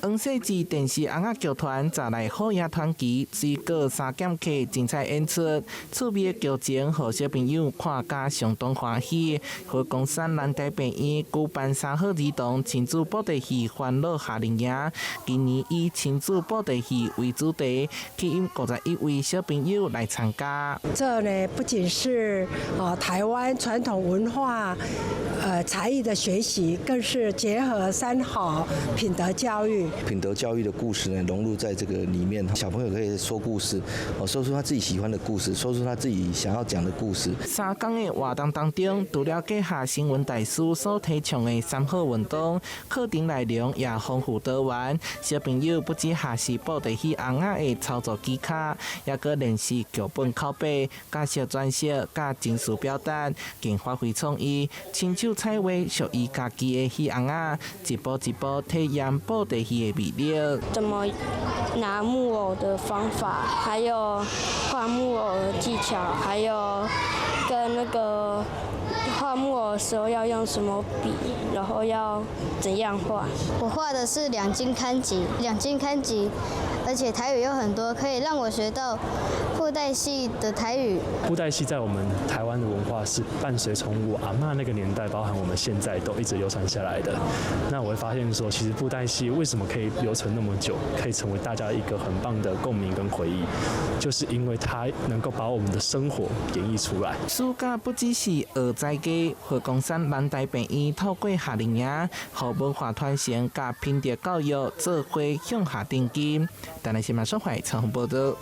黃世志電視尪仔劇團紮來好野傳奇水果三劍客精彩演出，趣味的劇情予小朋友看甲相當歡喜。佛光山南台病院舉辦三好兒童親子布袋戲歡樂夏令營，今年以親子布袋戲為主題，吸引51位小朋友來參加。這呢不僅是啊台灣傳統文化才藝的學習，更是結合三好品德教育。品德教育的故事呢，融入在這個裡面，小朋友可以說故事，哦，說出他自己喜歡的故事，說出他自己想要講的故事。3工的活動當中，除了閣下星雲大師所提倡的三好運動，課程內容也豐富多元。小朋友不只學習布袋戲尪仔的操作技巧，也閣練習劇本口白、角色轉飾、佮情緒表達，更發揮創意，親手彩畫屬於家己的戲尪仔，一步一步體驗布袋戲的魅力。怎麼拿木偶的方法，還有畫木偶的技巧，還有跟那個畫木偶的時候要用什麼筆，然後要怎樣畫。我畫的是兩金看吉，兩金看吉，而且台語有很多，可以讓我學到布袋戲的台語。布袋戲在我們台灣的文化是伴隨從我阿嬤那個年代，包含我們現在都一直流傳下來的。那我會發現說，其實布袋戲為什麼可以留存那麼久，可以成為大家一個很棒的共鳴跟回憶，就是因為它能夠把我們的生活演繹出來。暑假不只是學才藝，佛光山南台病院透過夏令營，予文化傳承佮品德教育做伙向下連結。台南新聞小懷採訪報道。